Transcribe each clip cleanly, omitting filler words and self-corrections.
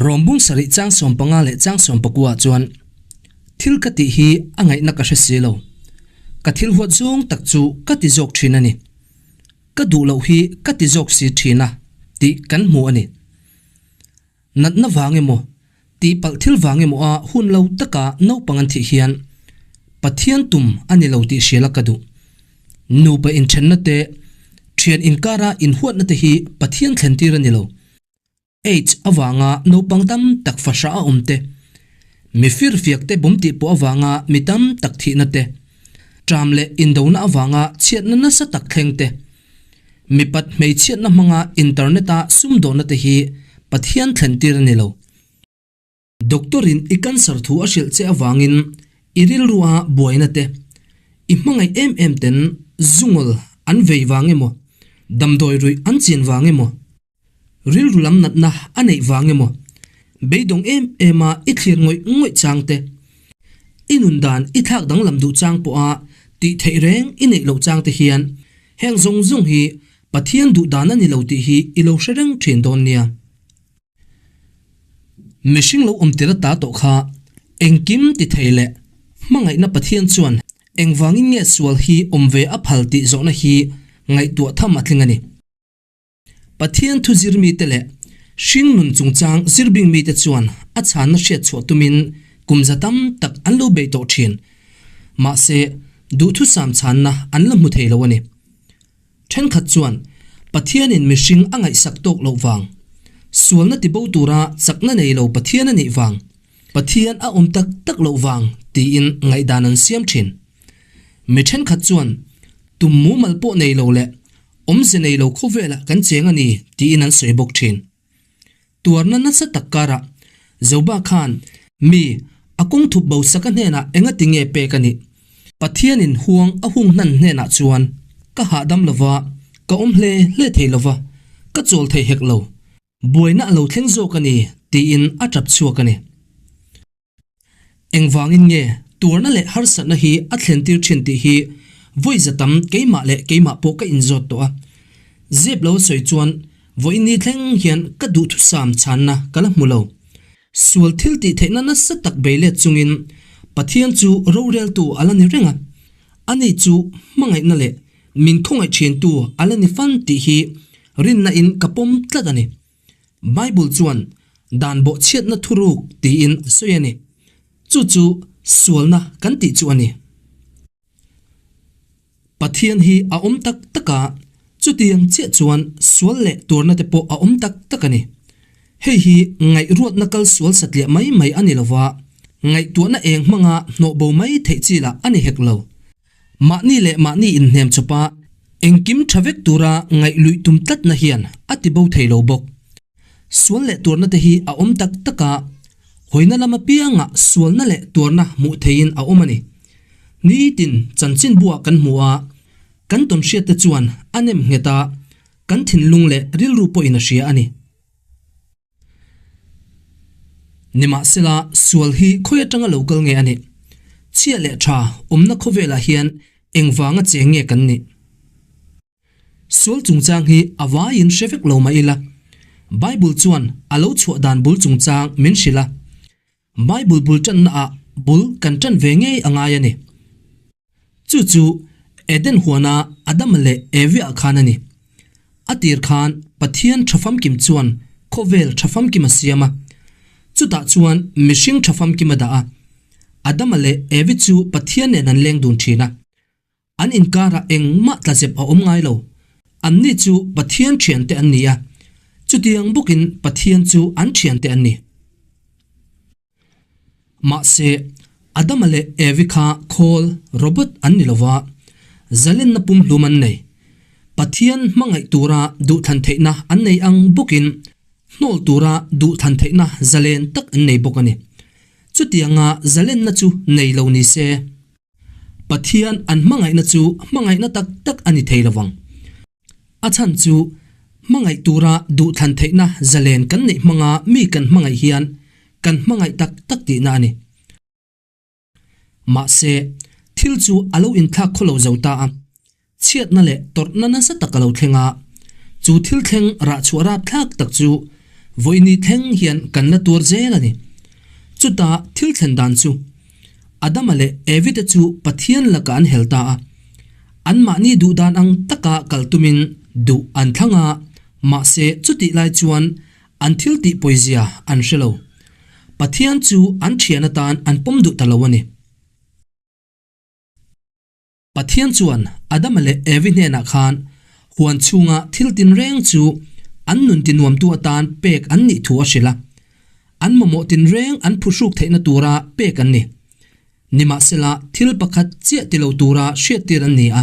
Rawmbung sarih chang 15 leh chang 19 ah chuan, Thil ka tih hi a ngaihna ka hre si lo. Ka thil huat zawng tak chu ka ti zawk thin a ni. Ka duh loh hi ka ti zawk si thin a tih kan hmu a ni. Natna vang emaw, tihpalh thil vang emaw a hun lo taka naupang an thih hian Pathian tum a ni lo tih hriala ka duh. Nupa inthenna te, thian inkara inhuatna te hi Pathian thlen tir a ni lo. Aids avanga naupang tam tak fahrah a awm te, mi firfiak te bum tih pawh avanga mi tam tak thihna te, ṭam leh indona avanga chhiatna nasa tak thleng te, Mipat hmeichhiatna hmanga internet-a sumdawnna te hi Pathian thlen tir a ni lo. Doctor-in i cancer thu a hrilh che avangin i rilrua buaina te, i hmangaih em em ten zungawl an vei vang emaw, damdawi ruih an chin vang emaw, rilru lam natna a neih vang emaw, beidawng em em a i thlir ngawih ngawih chang te, i nun dan i thlak danglam duh chang pawha tih theih reng i neih loh chang te hian Heng zawng zawng hi Pathian duh dan a ni lo tih hi i lo hre reng thin dawn nia. Mihring lo awm tir ata tawh kha engkim ti thei leh hmangaihna Pathian chuan engvangin nge sual hi awm ve a phal tih zawhna hi ngaihtuah tham a tling a ni. Pathian thu zir mite leh hring nun chungchang zir bing mite chuan a chhanna hriat chhuah tumin kum za tam tak an lo bei tawh thin. Mahse, duhthusam chhanna an la hmu thei lo a ni. Thenkhat chuan Pathianin mihring a ngaihsak tawk loh vang, sualna tibo tura chakna nei lo Pathian a nih vang, Pathian a awm tak tak loh vang tiin ngaihdan an siam thin. Mi thenkhat chuan tum mumal pawh nei lo leh Awmze nei lo khawvelah kan cheng a ni tiin an sawi bawk thin. Tuarna nasa tak karah Joba khan mi a kawng thup bo saka hnenah engati nge pek a nih? Pathianin huang a hung hnan hnenah chuan ka hahdam lova, ka awm hle hle thei lova, ka chawl thei hek lo. Buaina a lo thleng zawk a ni tiin a tap chhuak a ni. Engvangin nge tuarna leh harsatna hi a thlentir thin tih hi vawi za tam keimah leh keimah pawh ka inzawt tawh a. Zep lo sawi chuan vawiin thleng hian ka duhthusam chhanna ka la hmu lo. Sual thil tih theihna nasa tak bei let chungin Pathian chu roreltu a la ni reng a, ani chu hmangaihna leh min khawngaih thintu a la ni fan tih hi rinna in ka pawm tlat a ni. Bible chuan dan bawhchhiatna thuruk tiin a sawi a ni. Chu chu sualna kan tih chu a ni. Pathian hi a awm tak tak a, chutiang chiah chuan sual leh tuarna te pawh a awm tak tak a ni. Hei hi ngaihruatna kal sual satliah mai mai a ni lova, ngaihtuahna eng hmanga hnawh bo mai theih chi lah a ni hek lo. Mahni leh mahni inhnem chawpa engkim tha vek tura ngaih luih tum tlatna hian a ti bo thei lo bawk. Sual leh tuarna te hi a awm tak tak a, hawina lam apiangah sualna leh tuarna hmuh theihin a awm a ni. Nitin chanchinbuah kan hmu a, kan tawnhriat te chuan a nem nghet a, kan thinlung leh rilru pawhin a hria a ni. Nimahsela, sual hi khawi atanga lo kal nge a nih? Chhia leh tha awmna khawvelah hian engvanga cheng nge kan nih? Sual chungchang hi a vaiin hre vek lo mah ila, Bible chuan a lo chhuah dan bul chungchang min hrilh a. Bible bul tannaah bul kan tan ve ngei a ngai a ni. Chu chu Eden huana Adama leh Evi-ah khan a ni. A tir khan Pathian tha famkim chuan khawvel tha famkim a siam a, chutah chuan mihring tha famkim a dah a. Adama leh Evi chu Pathian nen an leng dun thin a. An inkarah engmah tlazep a awm ngai lo. Anni chu Pathian thiante an ni a, chutiang bawkin Pathian chu an thiante an ni. Mahse, Adama leh Evi kha khawl, robot, an ni lova, zalenna pumhlum an nei. Pathian hmangaih tura duhthlan theihna an nei ang bawkin hnawl tura duhthlan theihna zalen tak an nei bawk a ni. Chutianga zalenna chu nei lo ni se, Pathian an hmangaihna chu hmangaihna tak tak a ni thei lovang. A chhan chu hmangaih tura duhthlan theihna zalen kan neih hmanga mi kan hmangaih hian kan hmangaih tak tak tihna a ni. Mahse, thil chu a lo inthlak khaw lo zo ta a, chhiatna leh tawrhna nasa tak a lo thleng a. Chu thil thleng rah chhuah rapthlak tak chu Vawiini thleng hian kan la tuar zel a ni. Chuta thil thlen dan chu Adama leh Evi te chu Pathian lakah an hel ta a. Anmahni duh dan ang taka kal tumin duh an thlang a, mahse chutih lai chuan an thil tih pawizia an hre lo. Pathian chu an thian atan an pawm duh ta lo a ni. Pathian chuan Adama leh Evi hnenah khan huan chhunga thil tinreng chu an nun tinuamtu atan pek an nih thu a hrilh a. An mamawh tinreng an phuhruk theihna tura pek an ni. Nimahsela, thil pakhat chiah ti lo tura hriattir an ni a.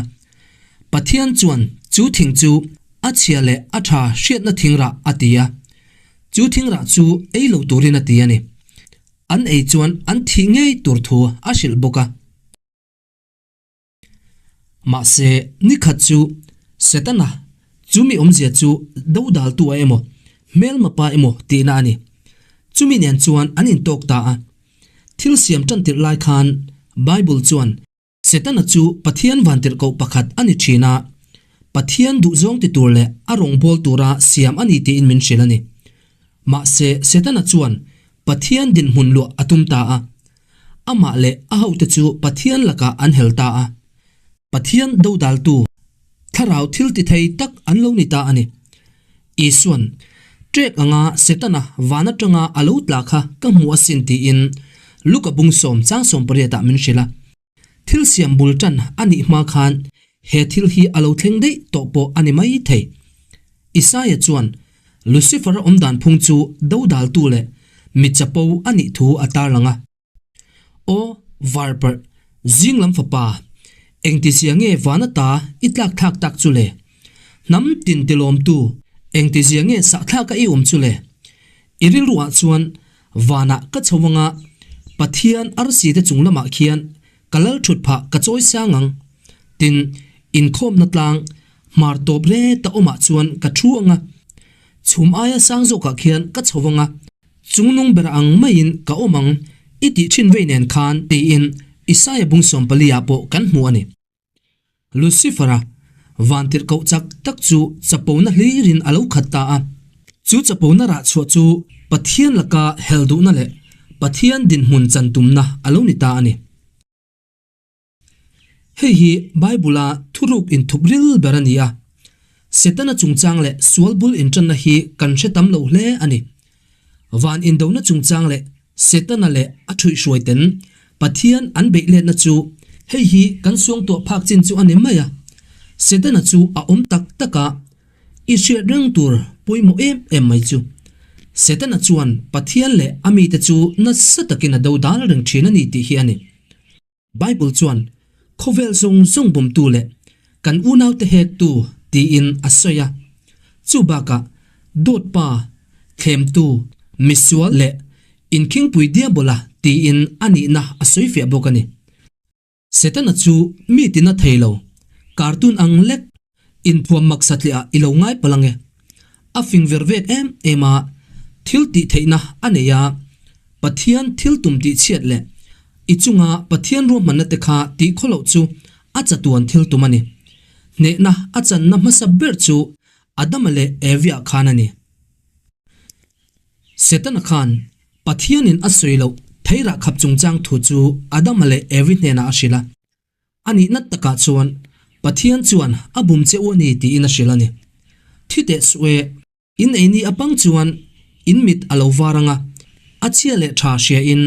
Pathian chuan chu thing chu a chhia leh a tha hriatna thingrah a ti a. Chu thingrah chu ei lo turin a ti a ni. An ei chuan an thih ngei tur thu a hrilh bawk a. Mahse, ni khat chu Setana chumi awmzia chu dodaltu a emaw, hmelma pa emaw tihna a ni. Chumi nen chuan an intawk ta a. Thil siam tan tirh lai khan Bible chuan Setana chu Pathian vantirhkoh pakhat a ni thin a, Pathian duhzawng ti tur leh a rawngbâwl tura siam a ni tiin min hrilh a ni. Mahse, Setana chuan Pathian dinhmun luah a tum ta a. Amah leh a hote chu Pathian lakah an hel ta a. Pathian dodaltu, thlarau thil ti thei tak an lo ni ta a ni. Isuan, Ṭek anga Setana van aṭanga a lo tla kha ka hmu asin tiin Luka bung sawm chang 18 ah min hrilh a. Thil siam bul ṭan a nih hma khan he thil hi a lo thleng daih tawh pawh a ni mai thei. Isaia chuan Lucifer-a awm dan phung chu dodaltu leh mi chapo a nih thu a tarlang a. Aw, varparh, zing lam fapa, engtizia nge van ata i tlak thlak tak chu le? Hnam tin tilawmtu, engtizia nge sahthlaka i awm chu le? I rilruah chuan vanah ka chho anga Pathian arsi te chung lamah khian ka lal thut phah ka chawi sang ang. Tin, inkhawmna tlang hmar tawp ret a awmah chuan ka thu anga, chhum aia sang zawkah khian ka chho anga, chungnung ber ang maiin ka awm ang i tih thin vei nen khan tiin Isaia bung 14 ah pawh kan hmu a ni. Lucifer-a vantirhkoh chak tak chu chapona hlirin a lo khat ta a. Chu chapona rah chhuah chu Pathian laka hel duhna leh Pathian dinhmun chan tumna a lo ni ta a ni. Hei hi Bible-a thuruk inthup ril ber a ni a. Setana chungchang leh sual bul inṭanna hi kan hre tam lo hle a ni. Van indona chungchang leh Setana leh a ṭhuihhruaiten Pathian an beih letna chu hei hi kan suangtuah phak chin chu a ni mai a. Setana chu a awm tak tak a, i hriat reng tur pawimawh em em mai chu. Setana chuan Pathian leh a mite chu nasa takin a dodal reng ṭhin a ni tih hi a ni. Bible chuan khawvel zawng zawng bawmtu leh kan unaute hektu tiin a sawi a. Chu bakah dawt pa, thlemtu, misual leh inkhingpui diabola tiin a nihna a sawi fiah bawk a ni. Setana chu mi tina thei lo, cartoon ang lek Inthuam mak satliah i lo ngai palh ang e. A fing ver vek em em a, thil tih theihna a nei a, Pathian thil tum tih chhiat leh i chunga Pathian ruahmanna te kha tih khaw loh chu a chatuan thil tum a ni. Hnehna a channa hmasa ber chu Adama leh Evi-ah khan a ni. Setana khan Pathianin a sawi loh theirah khap chungchang thu chu Adama leh Evi hnenah a hrilh a. A nihna takah chuan Pathian chuan a bum che u a ni tiin a hrilh a ni. Thi teh suh e, in eini a pang chuan in mit a lo var ang a, a chhia leh tha hria in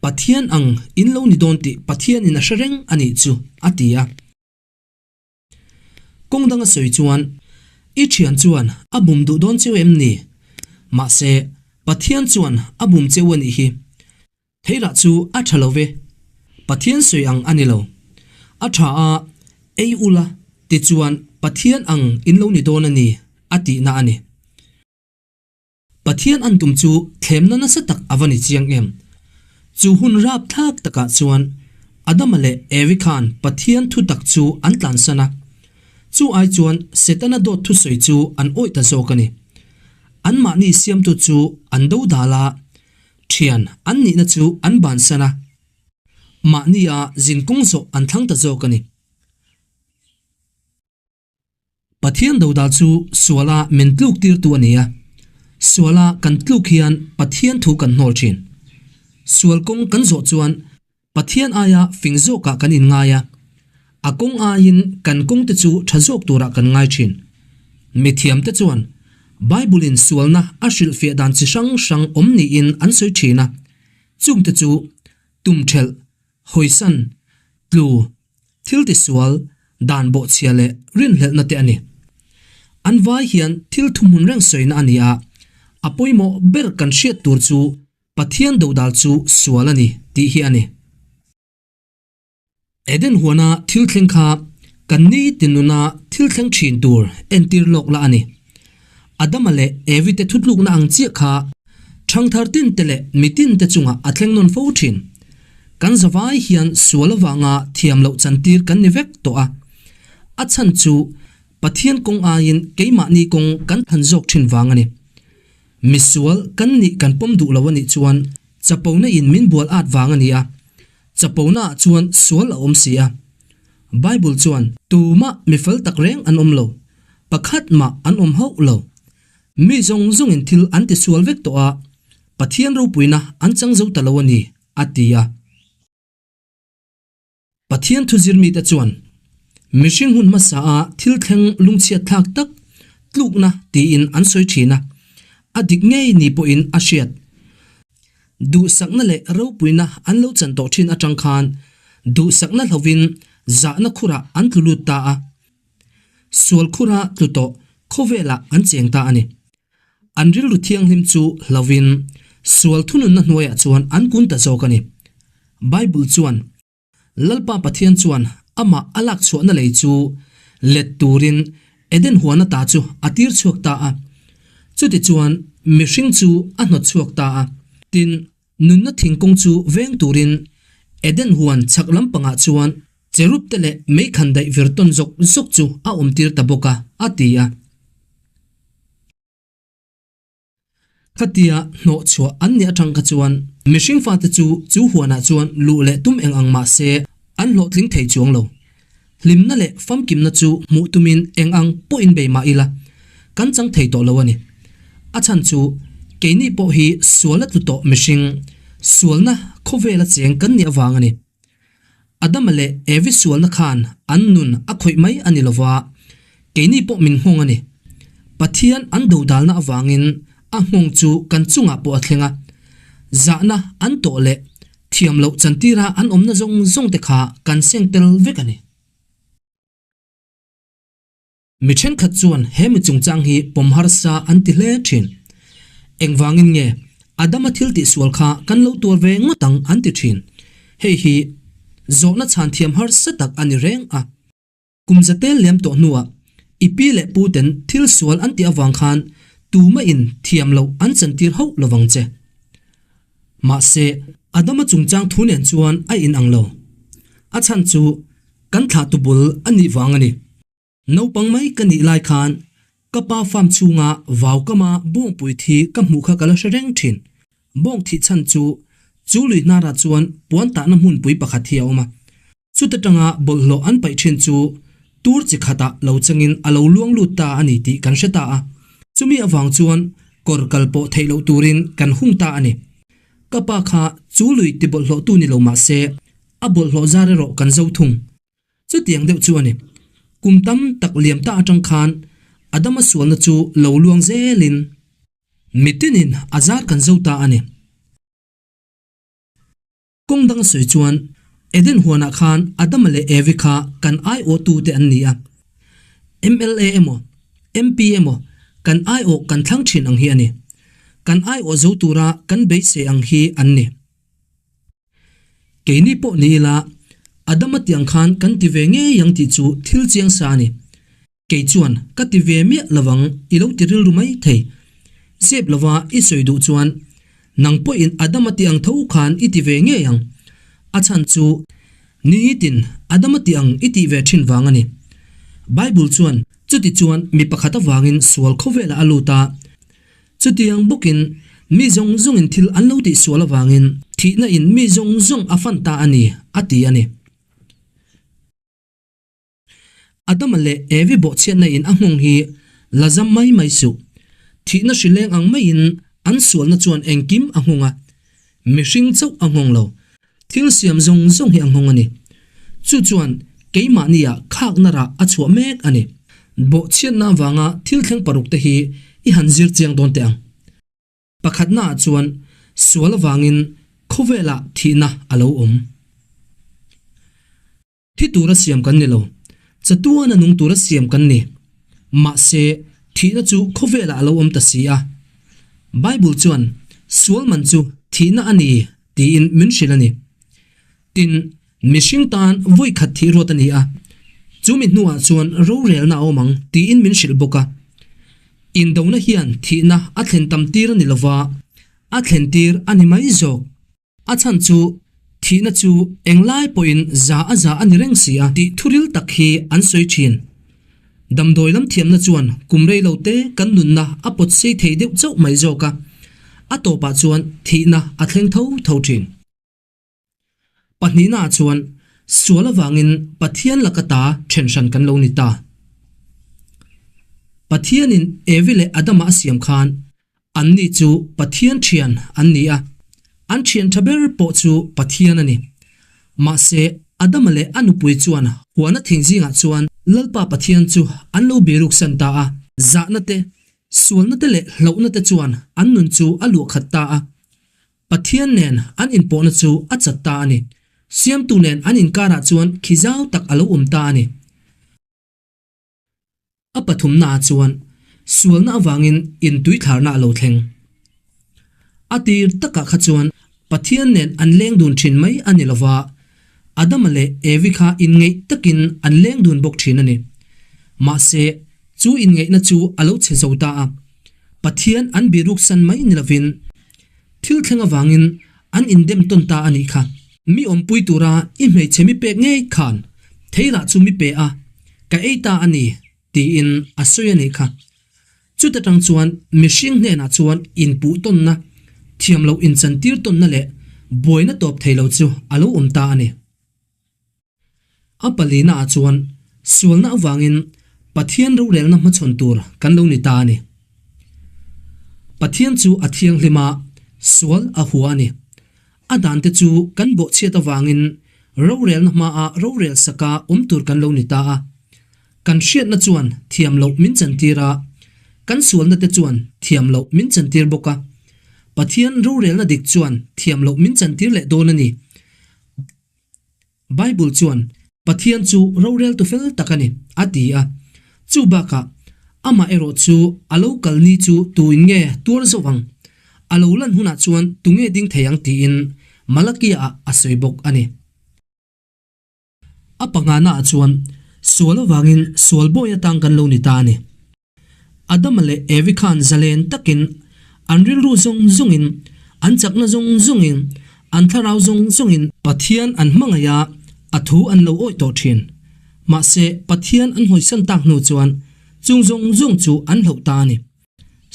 Pathian ang in lo ni dawn tih Pathianin a hre reng a nih chu, a ti a. Kawng danga sawi chuan, I thian chuan a bum duh dawn cheu em ni? Mahse, Pathian chuan a bum cheu a nih hi. Theirah chu a tha lo ve. Pathian sawi ang a ni lo. A tha a, ei ula, tichuan Pathian ang in lo ni dawn a ni, a tihna a ni. Pathian an tum chu thlemna nasa tak a va ni chiang em! Chu hun rapthlak takah chuan Adama leh Evi khan Pathian thutak chu an tlansan a. Chu ai chuan Setana dawt thusawi chu an awih ta zawk a ni. Anmahni siamtu chu an dodal a, Thian an nihna chu an bansan a, mahnia zinkawng zawh an thlang ta zawk a ni. Pathian dodal chu suala min tluk tirtu a ni a. Suala kan tluk hian Pathian thu kan hnawl thin. Sual kawng kan zawh chuan Pathian aia fing zawkah kan inngai a, a kawng aiin kan kawngte chu tha zawk turah kan ngai thin. Mithiamte chuan Bible-in sualna a hrilhfiah dan chi hrang hrang awm niin an sawi thin a, chungte chu tumthelh, hawisan, tlu, thil tisual, dan bawhchhia leh rinhlelhna te a ni. An vai hian thil thuhmun reng sawina a ni a, a pawimawh ber kan hriat tur chu Pathian dodal chu sual a ni tih hi a ni. Eden huana thil thleng kha kan ni tin nuna thil thleng thin tur entir lawk la a ni. Adama leh Evi te thutlukna ang chiah kha ṭhangthar tin te leh mitin te chungah a thleng nawn fo ṭhin. Kan zavai hian sual avanga thiam loh chantir kan ni vek tawh a. A chhan chu Pathian kawng aiin keimahni kawng kan than zawk ṭhin vang a ni. Misual kan nih kan pawm duh lo a nih chuan chapona in min bual at vang a ni a, chapona ah chuan sual a awm si a. Bible chuan tumah mi fel tak reng an awm lo, pakhat mah an awm hauh lo. Mi zawng zawngin thil an ti sual vek tawh a, Pathian ropuina an chang zo ta lo a ni, a ti a. Pathian thu zirmite chuan mihring hun hmasa a thil thleng lungchhiat thlak tak tlukna tiin an sawi thin a, a dik ngei ni pawhin a hriat. Duhsakna leh ropuina an lo chan tawh thin atang khan duhsakna hlovin zahna khurah an tlu lut ta a, sual khura tlu tawh khawvelah an cheng ta a ni. An rilru thianghlim chu hlovin sual thununna hnuaiah chuan an kun ta zawk a ni. Bible chuan, Lalpa Pathian chuan amah a lak chhuahna lei chu let turin Eden huan ata chu a tir chhuak ta a. Chutichuan mihring chu a hnawt chhuak ta a. Tin, nunna thingkung chu veng turin Eden huan chhak lampangah chuan cherub te leh meikhan daih vir tawn zawk zawk chu a awmtir ta bawk a, a ti a. Khatia hnawh chhuah an nih atang kha chuan mihring fate chu chu huanah chuan luh leh tum eng ang mah se an hlawhtling thei chuang lo. Hlimna leh famkimna chu hmuh tumin eng ang pawhin bei mah ila kan chang thei tawh lo a ni. A chhan chu keini pawh hi sual a tlu tawh mihring, sualna khawvela cheng kan nih avang a ni. Adama leh Evi sualna khan an nun a khawih mai a ni lova, keini pawh min nghawng a ni. Pathian an dodalna avangin a nghawng chu kan chungah pawh a thleng a. Zahna an tawh leh thiam loh chantira an awmna zawng zawng te kha kan seng tel vek a ni. Mi thenkhat chuan he mi chungchang hi pawm harsa an ti hle thin. Engvangin nge Adama thil tihsual kha kan lo tuar ve ngawt ang an ti thin. Hei hi zawhna chhan thiam harsa tak a ni reng a. Kum za tel liam tawh hnuah i pi leh pu ten thil sual an tih avang khan tumahin thiam loh an chantir hauh lovang che. Mahse, Adama chungchang thu nen chuan a inang lo. A chhan chu kan thlahtu bul a nih vang a ni. Naupang mai ka nih lai khan ka pa farm chhunga vau kama bawngpui thi ka hmuh kha ka la hre reng thin. Bawng thih chhan chu chu lui hnarah chuan puan tahna hmunpui pakhat hi a awm a. Chuta tanga bawlhhlawh an paih thin chu tur chi khatah lo changin a lo luang lut ta a ni tih kan hre ta a. Chumi avang chuan kawr kal pawh theih loh turin kan hung ta a ni. Ka pa kha chu lui ti bawlhhlawhtu ni lo mah se a bawlhhlawh zar erawh kan zo thung. Chutiang deuh chu a ni. Kum tam tak liam ta atang khan Adama sualna chu lo luang zelin mitinin a zar kan zo ta a ni. Kawng dang a sawi chuan Eden huanah khan Adama leh Evi kha kan aiawhtute an ni a. Mla emaw, MP emaw kan aiawh kan thlang thin ang hi a ni. Kan aiawh zo tura kan beisei ang hi an ni. Keini pawh ni ila, Adama tiang khan kan ti ve ngei ang tih chu thil chiang sa a ni. Kei chuan ka ti ve miah lovang i lo ti rilru mai thei. Zep lova i sawi duh chuan nang pawhin Adama ti ang tho khan i ti ve ngei ang. A chhan chu nitin Adama ti ang i tih ve thin vang a ni. Bible chuan chuti chuan mi pakhat avangin sual khawvelah a lut a, Chutiang bawkin mi zawng zawngin thil an lo tihsual avangin thihna in mi zawng zawng a fan ta a ni, a ti a ni. Adama leh Evi bawhchhiatna in a nghawng hi la zam mai mai suh. Thihna hrileng ang maiin an sualna chuan engkim a nghawng a, mihring chauh a nghawng lo. Thil siam zawng zawng hi a nghawng a ni. Chu chuan keimahnia khakna rah a chhuah mek a ni. Bawhchhiatna avanga thil thleng parukte hi i han zir chiang dawn teh ang. Pakhatnaah chuan sual avangin khawvelah thihna a lo awm. Thi tura siam kan ni lo, chatuana nung tura siam kan ni. Mahse, thihna chu khawvelah a lo awm ta si a. Bible chuan sual man chu thihna a ni tiin min hrilh a ni. Tin, mihring tan vawi khat thih ruat a ni a, chu mi hnuah chuan rorelna a awm ang tiin min hrilh bawk a. Indona hian thihna a thlen tam tir a ni lova, a thlen tir a ni mai zawk. A chhan chu thihna chu englai pawhin za a za a ni reng si a tih thuril tak hi an sawi thin. Damdawi lam thiamna chuan kum rei lo te kan nunna a pawt sei thei deuh chauh mai zawk a, a tawpah chuan thihna a thleng tho tho thin. Pahnihnaah chuan sual avangin Pathian laka ta then hran kan lo ni ta. Pathianin Evi leh Adama a siam khan anni chu Pathian thian an ni a, an thian tha ber pawh chu Pathian a ni. Mahse, Adama leh a nupui chuan huana thing zingah chuan Lalpa Pathian chu an lo biruksan ta a. Zahna te, sualna te leh hlauhna te chuan an nun chu a luahkhat ta a. Pathian nen an inpawhna chu a chat ta a ni. Siamtu nen an inkarah chuan khi zau tak a lo awm ta a ni. A pathumnaah chuan sualna avangin intuithlarna a lo thleng. A tir takah kha chuan Pathian nen an leng dun thin mai a ni lova, Adama leh Evi kha inngeih takin an leng dun bawk thin a ni. Mahse, chu inngeihna chu a lo chhe zo ta a. Pathian an biruksan mai ni lovin, Thil thleng avangin an indem tawn ta a nih kha. Mi awmpui tura i hmeichhe mi pek ngei khan theirah chu mi pe a, ka ei ta a ni, tiin a sawi a nih kha. Chuta tang chuan mihring hnenah chuan inpuh tawnna, thiam loh inchantir tawnna leh buaina tawp thei lo chu a lo awm ta a ni. A palina ah chuan sualna avangin Pathian rorelna hmachhawn tur kan lo ni ta a ni. Pathian chu a thianghlim a, sual a hua a ni. A dante chu kan bawhchhiat avangin rorelna hmaah rorel saka awm tur kan lo ni ta a. Kan hriatna chuan thiam loh min chantir a, kan sualna te chuan thiam loh min chantir bawk a. Pathian rorelna dik chuan thiam loh min chantir leh dawn a ni. Bible chuan, Pathian chu roreltu fel tak a ni, a ti a. Chu bakah, amah erawh chu a lo kal ni chu tuin nge tuar zauh ang? A lo lan hunah chuan tunge ding thei ang tiin Malakia-ah a sawi bawk a ni. A panganaah chuan, sual avangin sual bawi atang kan lo ni ta a ni. Adama leh Evi khan zalen takin an rilru zawng zawngin, an chakna zawng zawngin, an thlarau zawng zawngin Pathian an hmangaih a, a thu an lo awih tawh thin. Mahse, Pathian an hawisan tak hnu chuan chung zawng zawng chu an hloh ta a ni.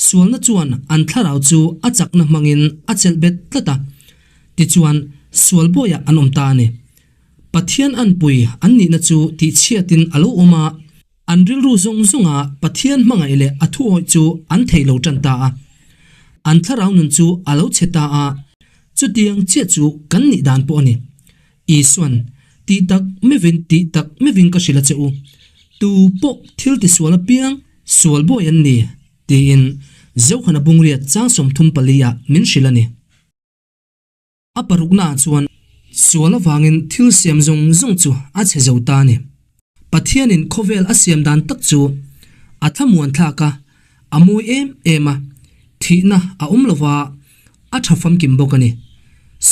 Sualna chuan an thlarau chu a chakna hmangin a chelh bet tlat a, tichuan sual bawiah an awm ta a ni. Pathian anpui an nihna chu tihchhiatin a lo awm a, An rilru zawng zawnga Pathian hmangaih leh a thuawih chu an thei lo tan ta a. An thlarau nun chu a lo chhe ta a, chutiang chiah chu kan nih dan pawh a ni. Isuan, Tih tak mevin, tih tak mevin ka hrilh a che u. Tu pawh thil tisual apiang sual bawi an ni, tiin Johana bungriat chang 34 ah min hrilh a ni. A paruknaah chuan sual avangin thil siam zawng zawng chu a chhe zo ta a ni. Pathianin khawvel a siam dan tak chu a thlamuan thlak a, a mawi em em a, thihna a awm lo va, a tha famkim bawk a ni.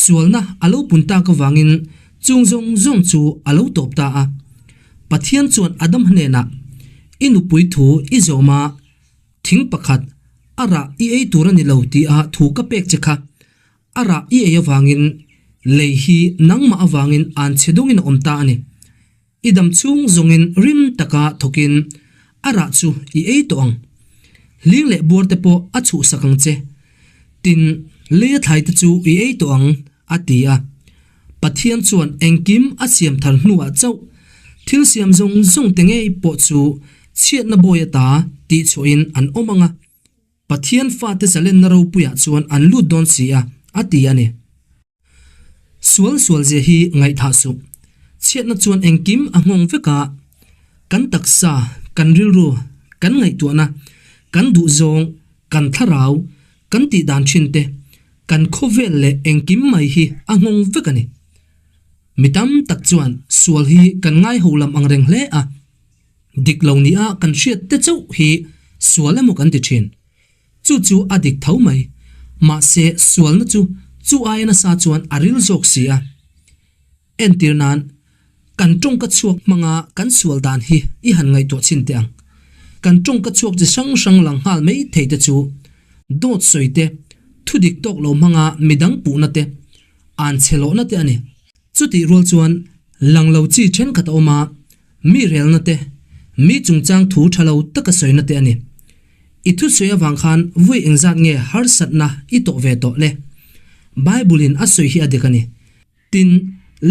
Sualna a lo pun tak avangin chung zawng zawng chu a lo tawp ta a. Pathian chuan Adam hnenah, I nupui thu i zawm a, thing pakhat a rah i ei tur a ni lo tia thu ka pek che kha, A rah i ei avangin lei hi nangmah avangin an chhe dawngin a awm ta a ni. I dam chhung zawngin rim taka thawkin a rah chu i ei tawh ang. Hling leh buar te pawh a chhuhsak ang che. Tin, leia thlai te chu i ei tawh ang, a ti a. Pathian chuan engkim a siam thar hnuah chauh thil siam zawng zawng te ngei pawh chu chhiatna bawi ata tihchhuahin an awm ang a. Pathian fate zalenna ropuiah chuan an lut dawn si a, a ti a ni. Sual sual zia hi ngaihthah suh. Chhiatna chuan engkim a nghawng vek a, kan taksa, kan rilru, kan ngaihtuahna, kan duhzawng, kan thlarau, kan tihdan thin te, kan khawvel leh engkim mai hi a nghawng vek a ni. Mi tam tak chuan sual hi kan ngaiho lam ang reng hle a, dik lo nia kan hriat te chauh hi sual emaw kan ti thin. Chu chu a dik tho mai. Mahse sualna chu chu aia nasa chuan a ril zawk si a. Entir nan, kan tawngka chhuak hmanga kan sual dan hi i han ngaihtuah chhin teh ang. Kan tawngka chhuak chi hrang hrang lang nghal mai thei te chu dawt sawi te, thu dik tawk lo hmanga midang puhna te, an chhe lohna te a ni. Chutih rual chuan lang lo chi thenkhat a awm a, mi relna te, mi chungchang thu tha lo taka sawina te a ni. I thusawi avang khan vawi engzat nge harsatna i tawh ve tawh le? Bible-in a sawi hi a dik a ni. Tin,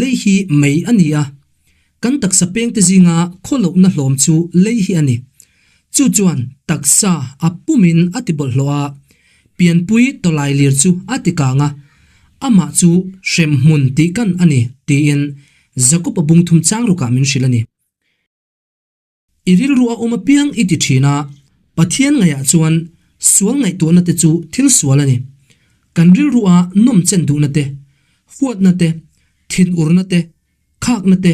lei hi mei a ni a, kan taksa pengte zinga khawlohna hlawm chu lei hi a ni. Chu chuan taksa a pumin a ti bawlhhlawh a, pianpui tawlailir chu a ti kang a, amah chu hremhmun tih kan a ni, tiin Jakob-a bungthum chang rukah min hrilh a ni. I rilru a awm apiang i ti thin a, Pathian ngaihah chuan sual ngaihtuahna te chu thil sual a ni. Kan rilru a nawm chen duhna te, huatna te, thinurna te, khakna te,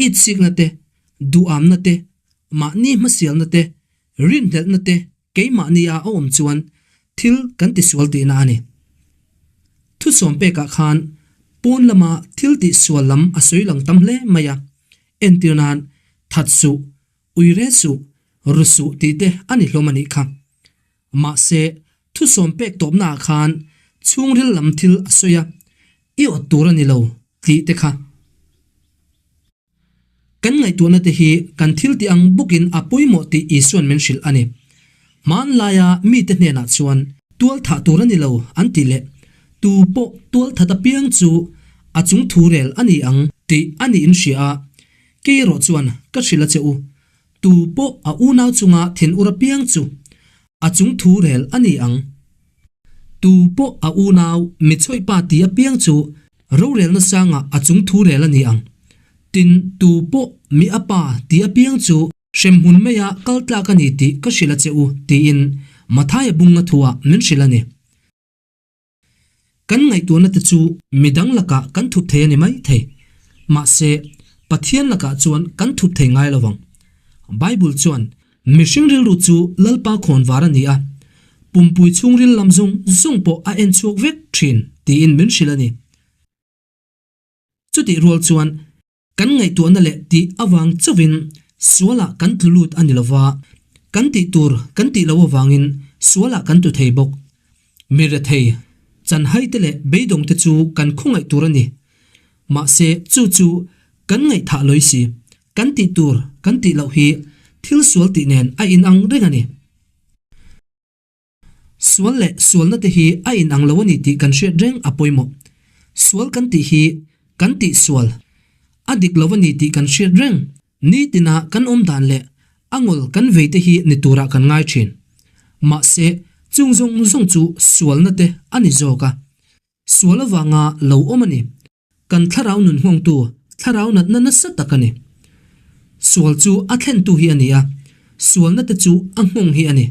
itsikna te, duhamna te, mahni hmasialna te, rinhlelhna te keimahni a a awm chuan thil kan tisual tihna a ni. Thusawm pekah khan pawn lama thil tihsual lam a sawi lang tam hle mai a, entir nan that suh, ui re suh, ru suh tih te a ni hlawm a nih kha. Mahse, thusawm pek tawpnaah khan chhungril lam thil a sawi a, i awt tur a ni lo tih te kha. Kan ngaihtuahna te hi kan thil tih ang bawkin a pawimawh tih Isua'n min hrilh a ni. Hmanlaia mite hnenah chuan tual thah tur a ni lo an tih leh tu pawh tual that apiang chu a chung thu rel a ni ang tih a nih in hria a, kei erawh chuan ka hrilh a che u, tu pawh a unau chunga thinur apiang chu a chung thu rel a ni ang. Tu pawh a unau mi chawihpa ti apiang chu rorelna sangah a chung thu rel a ni ang. Tin, tu pawh mi a pa ti apiang chu hremhmun maia kal tlak a ni tih ka hrilh a che u, tiin Mathaia bunga thuah min hrilh a ni. Kan ngaihtuahna te chu midang lakah kan thup thei a ni mai thei. Mahse, Pathian lakah chuan kan thup thei ngai lo vang. Bible chuan Mihring rilru chu Lalpa khawnvar a ni a, pumpui chhungril lam zawng zawng pawh a en chhuak vek thin tiin min hrilh a ni. Chutih rual chuan kan ngaihtuahna leh tih avang chauhin sualah kan tlu lut a ni lova, kan tih tur kan tih loh avangin sualah kan tlu thei bawk. Mi rethei, chanhaite leh beidawngte chu kan khawngaih tur a ni. Mahse chu chu kan ngaihthah lawi si. Kan tih tur kan tih loh hi thil sual tih nen a inang reng a ni. Sual leh sualna te hi a inang lo a ni tih kan hriat reng a pawimawh. Sual kan tih hi kan tih sual a dik lo a ni tih kan hriat reng. Nitina kan awm dan leh a ngawl kan vei te hi ni turah kan ngai thin. Mahse, chung zawng zawng chu sualna te a ni zawk a. Sual avanga lo awm a ni. Kan thlarau nun nghawngtu thlarau natna nasa tak a ni. Sual chu a thlentu hi a ni a, sualna te chu a nghawng hi a ni.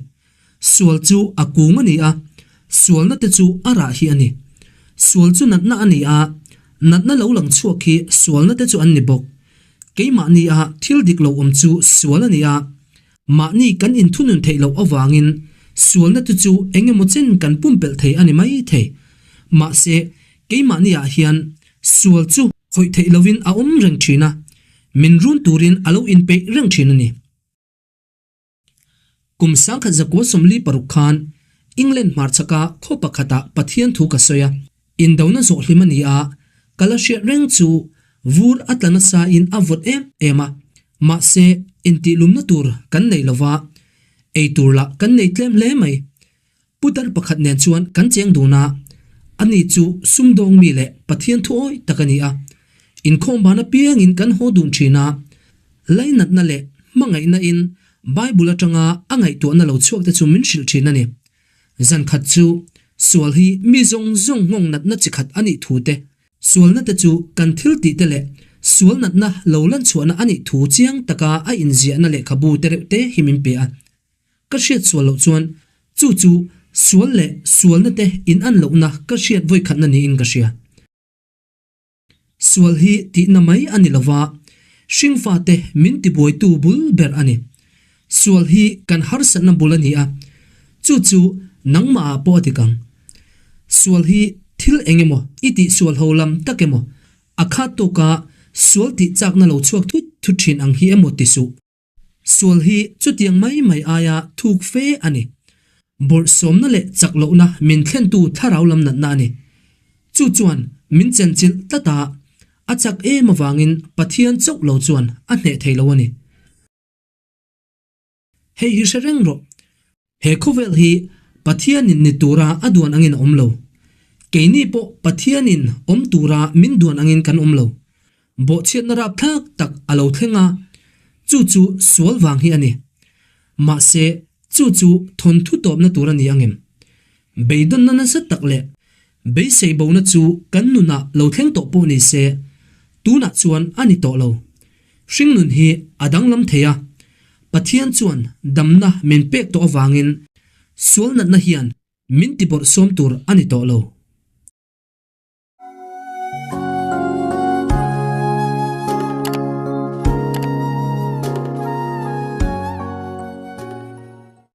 Sual chu a kung a ni a, sualna te chu a rah hi a ni. Sual chu natna a ni a, natna lo lang chhuak hi sualna te chu an ni bawk. Keimahni a thil dik lo awm chu sual a ni a, Mahni kan inthunun theih loh avangin sualna te chu eng emaw chen kan pumpelh thei a ni mai thei. Mahse, keimahniah hian sual chu khawih theih lovin a awm reng thin a, min run turin a lo inpeih reng thin a ni. Kum 1946 khan England hmarchhaka khaw pakhatah Pathian thu ka sawi a, indona zawh hlim a ni a, ka la hriat reng chu vur a tla nasa in a vawt em em a, mahse intihlumna tur kan nei lova, ei tur lah kan nei tlem hle mai. Putar pakhat nen chuan kan cheng dun a, ani chu sumdawng mi leh Pathian thu awi tak a ni a, inkhawm ban apiangin kan haw dun thin a, lainatna leh hmangaihna in Bible atanga a ngaihtuahna lo chhuak te chu min hrilh thin a ni. Zan khat chu sual hi mi zawng zawng nghawng natna chi khat a nih thu te, sualna te chu kan thil tih te leh sual natna lo lan chhuahna a nih thu chiang taka a inziahna lehkhabu te reuh te hi min pe a. Ka hriat sual loh chuan chu chu sual leh sualna te inan lohna ka hriat vawikhatna niin ka hria. Sual hi tihna mai a ni lova, hringfate min tibuaitu bul ber a ni. Sual hi kan harsatna bul a ni a, chu chu nangmahah pawh a dik ang. Sual hi thil eng emaw i tih sual ho lam tak emaw, a khat tawka sual tih chakna lo chhuak thut thut thin ang hi emaw ti suh. Sual hi chutiang mai mai aia thuk fe a ni. Bawrhsawmna leh chak lohna min thlentu thlarau lam natna a ni. Chu chuan min chenchilh tlat a, a chak em avangin Pathian chauh lo chuan a hneh thei lo a ni. Hei hi hre reng rawh. He khawvel hi Pathianin ni tura a duan angin a awm lo. Keini pawh Pathianin awm tura min duan angin kan awm lo. Bawhchhiatna rapthlak tak a lo thleng a, chu chu sual vang hi a ni. Mahse, chu chu thawnthu tawpna tur a ni angem? Beidawnna nasa tak leh beisei bona chu kan nunah lo thleng tawh pawh ni se, tunah chuan a ni tawh lo. Hringnun hi a danglam thei a, Pathian chuan damna min pek tawh avangin sual natna hian min tibawrhsawm tur a ni tawh lo.